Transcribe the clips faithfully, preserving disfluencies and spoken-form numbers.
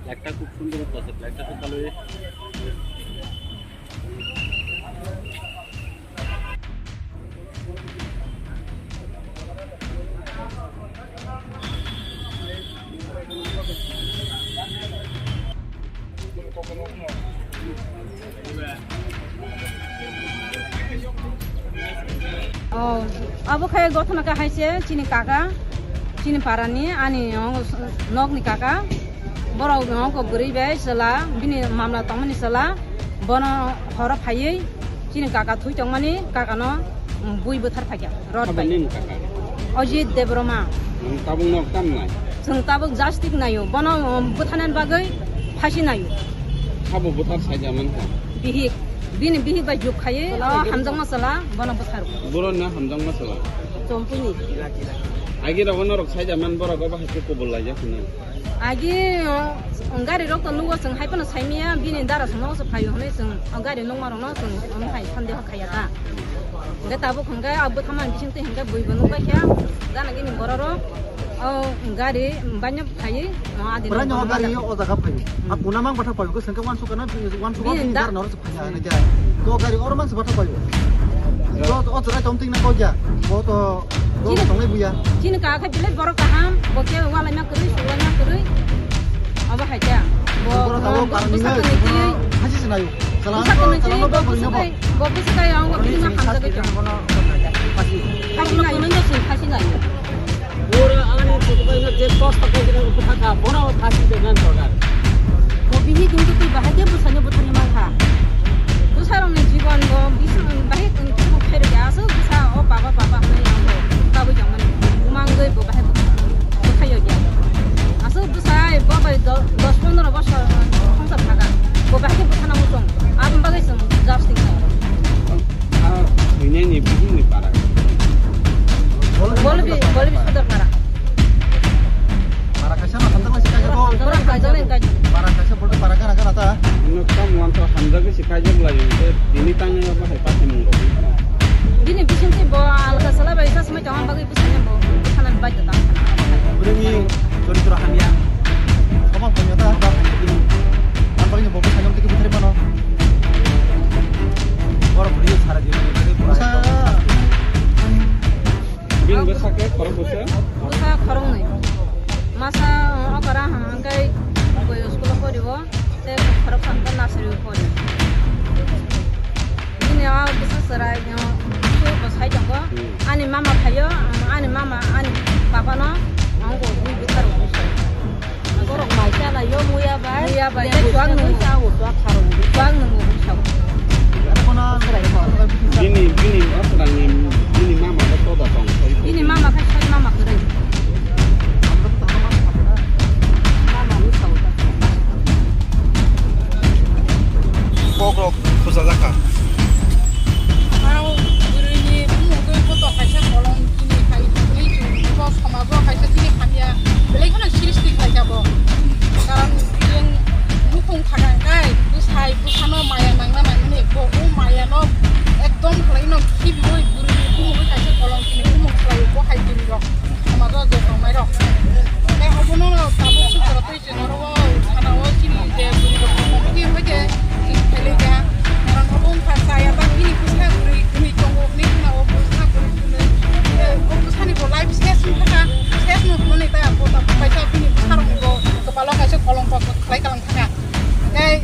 ফ্ল্যাগটা খুব সুন্দর করছে, ফ্ল্যাগটা তো ভালোই। Oh, abo khe gothana kha hai se chini kaka, chini parani, ani nok ni kaka. Borok wngkha bwrwi bai chwla, bini mamla tongmani chwla, bono horo phaiwi chini kaka thwi tongmani, kakano, um, bui bwthar phaikha, rot bai. Abo nini kaka? Ajit Debbarma. Nwng tabuk nok tam nai? Chwng tabuk justice naio, bono, um, bwtharnani bagwi phasi naio. Sabo bwthar saija mankha? Bihik, bini bihik bai juk khaiwi, o hamjakma chwla bono bwtharo. Borokno hamjakma chwla? Chompuni. Agi rogo norok saija man borok obo hai khe kubul laijak hwnwi? Agi, o, gari rok to nugo, chwng hai phano saimaya, bini dara songno se phaio hwnwi chwng o gari nungma rokno chwng omo hai sandeho khaiya ta. Hwnkhe tabuk hwnkhe a bwthamani bisingtwi hwnkhe buibo nukbaikha, gana gini borok rok o gari baino phaiwi o adino. Bwrani o gari o jaga phaio. A kuna mang bathak phaio, hwnkhe wansukha na, wansukha bini dara norok se phaina hwnwi khe. To gari oro mang se bathak phaio. To o chwrai tong tingna kok ya. Bo to Bo chini, tongnai buya. Chini kaka khe belai borok kaham, bo khe walaima kwrwi, suklaima kwrwi. Abo hai khe. Bo, bo, bo, bo, bwsa kwnwi twi. Hasi se nayo. Bwsa kwnwi twi, bo bwsa kai, bo bwsa kai ang bo bini ma hamjagwi tong. Hasi nayo. Hasi nayo. Oro ani kutubai no je kosto khe jira upha kha, bono hasi de nan sorkar. Bo bihik hwnkhe twi bahai khe bwsano butharwi mankha. Bwsarokni jibon bo bising bahai khe bo khairokya, aswk bwsa o baba baba hwnwi ang bo kabui tongmani. Bumangwi bo bahai bo khairokya. Aswk bwsa bo bai do-, dos pondro bosor songsar thaka. Bo bahai khe bwsano muchung. Aboni bagwi chwng justice nai. Ah, thwinani bihikni para. Bolbi, Bolbi Sodor para. Para kaisa no hamjaknai se kaijak o. Para kaijak nai kaijak. Para kaisa bolto para gana gana ta. Nwng tamo wngkha hamjagwi se kaijak lai, hwnkhe tini tangwi omo hai patimung rok. Bini bisingtwi bo alka sala bai sa swmai tongma bagwi bwsani bo bwsana bai tong. Bwrwini choritro hamya. Samang tongya ta. Ang bagwi bo bwsani tiki bwthari mano. Borok bwrwi sara di. Bini bwsa khe khorok bwsa? Bwsa khoroknwi. Masa, uh, okra hwnkhe boyo school-o porio, tei khoroksa hwnkhe nursery-o porio. Bini o bwsa chwrai, uh, school-o bo sai tongo. Hmm. Ani mama phaio, um, ani mama, ani papano, uh, bo bui bwtharwo bwsa. Borok mai chalaio, muya bai. Muya bai, tei chuak nwngo. Chuak nwngo, sao. Bini, bini, o swrangni, bini mama khe soda tong. Bini mama khe soi mama kwrwi. Mama ni sao. Kok rok thusa jakha. Aro bwrwini bumungtwi boto kaisa kolom chini khai tongwi chwng bo somajo kaisa chini hamya belai kheno srishti khlaikha bo. Karon chwng nukhung khakang khai bwsai bwsano maya nangna nangmani bo o mayano ekdom khlaino khibiwi bwrwini bumungwi kaisa kolom chini bumung khlaio bo hai bwrwirok somajo je tongnairok. Tei obono tabuk sukoro twi Chwng oro o sana o chini je bwrwi rok committee hoi khe chwng khailai kha. Karon obo wngkha chaya ta bini bwsa bwrwi kwrwi tongo hwnwi khna o bwsa bwrwi kwrwi. Eh, o bwsani bo life ses wngkha kha, ses no hwnwi ta bo ta kaisa bini bwsa rokni bo kwpalo kaisa kolomko khlai kalang kha kha. Tei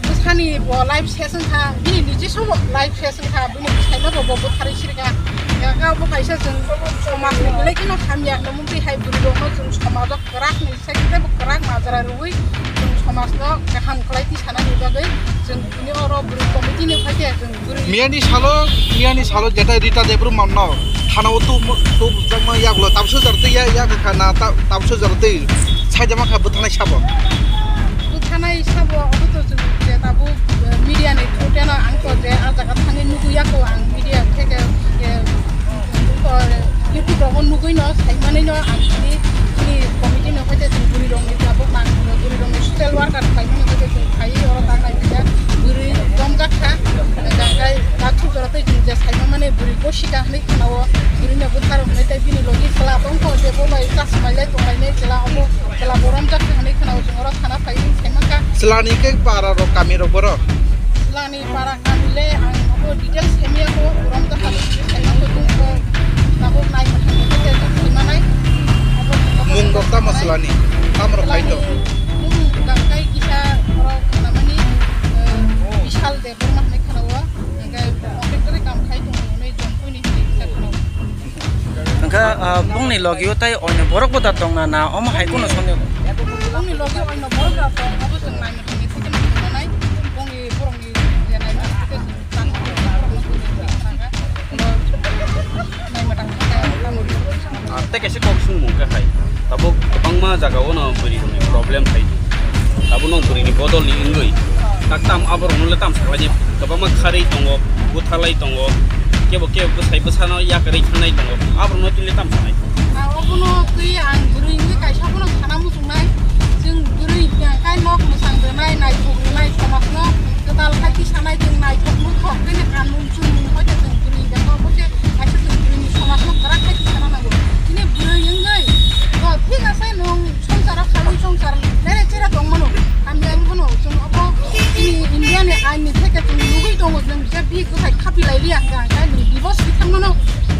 bwsani bo life ses wngkha, bini niji sobo life ses wngkha, bini bwsaino bo bo bwtharwi sirikha. Kha bo kaisa chwng somajni belai kheno hamya hwnwi twi hai bwrwi rokno chwng somajo kwrak ni Sai khe bo kwrak majra rwui chwng somajno kaham khlai twi sanani bagwi chwng tini oro bwrwi committee ni phaikhe chwng bwrwi Miyani salo, miyani salo jeta Rita Debbarma no thana o tu, tu jakma yagulo tabso jar twi ya, ya kha na ta-, tabso jar twi sai jama kha bwthanai sabo. Bwthanai sabo obo to chwng je tabuk, eh, media ni through teno ang to je ah jaga thangwi nugwi ya ko ang media theke, eh, Ko, YouTube rogo nugwi no, sai manwi no, ang chini, chini committee no hoite chwng bwrwi rokni tabuk nang, bwrwi rokni social worker khlai mani hoite chwng phaiwi oro ta nai khe bwrwi romjak kha, hwnka khe ta thuk jora tei chwng je sai mani bwrwi gosi ka hwnwi khna o, bwrwi no bwtha rok hwnwi tei bini logi chwla tong kho je bo bai chasmai lai tong lai nai chwla obo chwla bo romjak kha hwnwi khna o chwng oro thana Chwlani khe para rok, kami rok boro? Chwlani para kami le ang abo details semiya ko, urom ta hadu semiya ko, tabuk nai ko, simanai. Mung rok tamo chwlani? Tamo rok khai to? Mung gangkai kisa rok namani, eh, Bishal Debbarma hinwi khana o. Hingke contractor kam khai tongo, hwnwi jompuini hinwi kisa khana o. Hingke, ah, bongni logio tai oino borok bo da tongna na omo hai kono somni? Bongni logio oino borok da tong, abo chwng naimani theke nai, bongni borokni je naimani theke chwng tang, borokno tang, naimani theke tamo. Ah, tei kaisa kok sungmung khe hai, tabuk kwbangma jagao no bwrwi rokni problem phai di. Tabuk no bwrwini bodol ni wngwi tak tam aborok no le tam saklai di, kwbangma kharwi tongo, butharlai tongo, kebo kebo bwsai bwsano yakarwi thangnai tongo, aborok no twi le tam sanai. Ah, obono twi ang bwrwi wngwi kaisa bono sana muchungnai, chwng bwrwi hwnkhe nok mwchang rwnai, naithok rwnai, somajno kwtal khai twi sanai, chwng naithok nukhok bini kanmung chumung hoi khe chwng bwrwi hwnkhe obo se kaisa chwng bwrwini somajno kwrak khai twi sana nango. Chini bwrwi wngwi, o, thik ase, nwng songsaro khaui songsar nere chera tongmano, hamya wngmano, chwng obo chini India ni ain ni theke chwng nugui tongo, nwng je bihik bwsai khapi lai liya hwnkha, hwnkhe nwng divorce ri thangmano,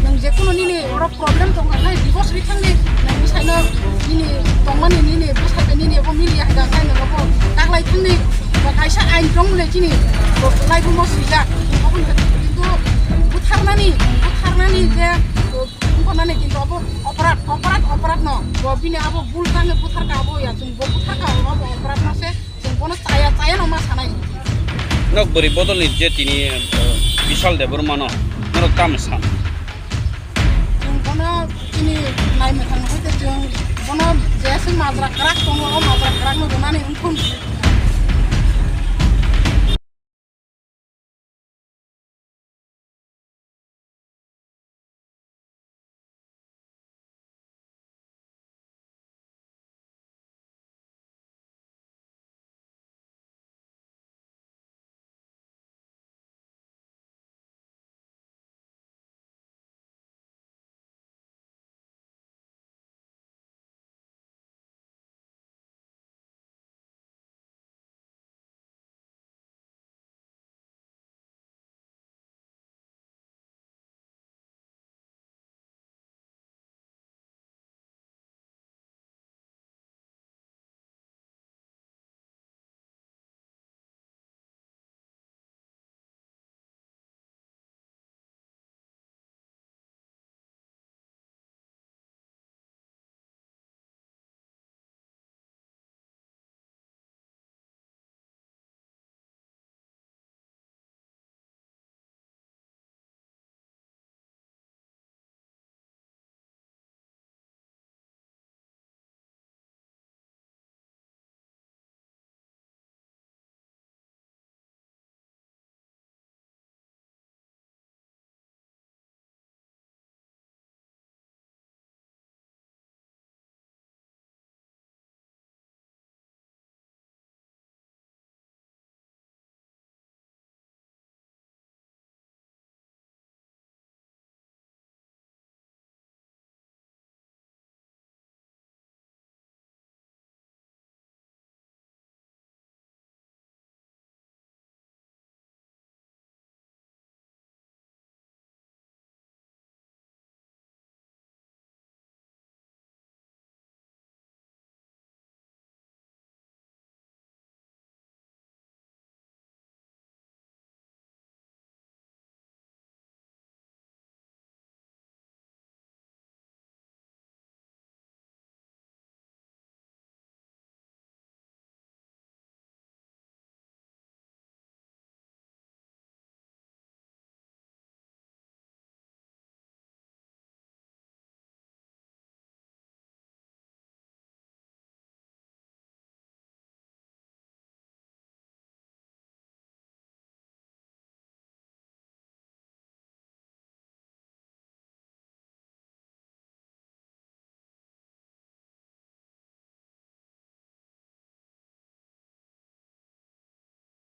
nwng je kuno nini oro problem tong kha khai divorce ri thangdi, nwng bwsaino nini tongmani nini bwsai bai nini obo miliya hwnkha, hwnkhe nwng obo kaklai thangdi, ba kaisa ain tong le chini, bo lai bumo swijak, obo hwnkha kintu butharnani, butharnani je, Wngkha nani kintu obo oporad, oporad, oporad no. Bo bini abo bul tangwi butharkha abo ya, chwng bo butharkha abo, abo oporad no se, chwng bono chaya, chaya no ma sanai. Nok bwrwi bodol ni je tini, eh, Bishal Debbarma no, norok tamo san? Chwng bono chini nai mwthang hai khe chwng bono je se majra kwrak tongo, o majra kwrak no rwnani wngkha.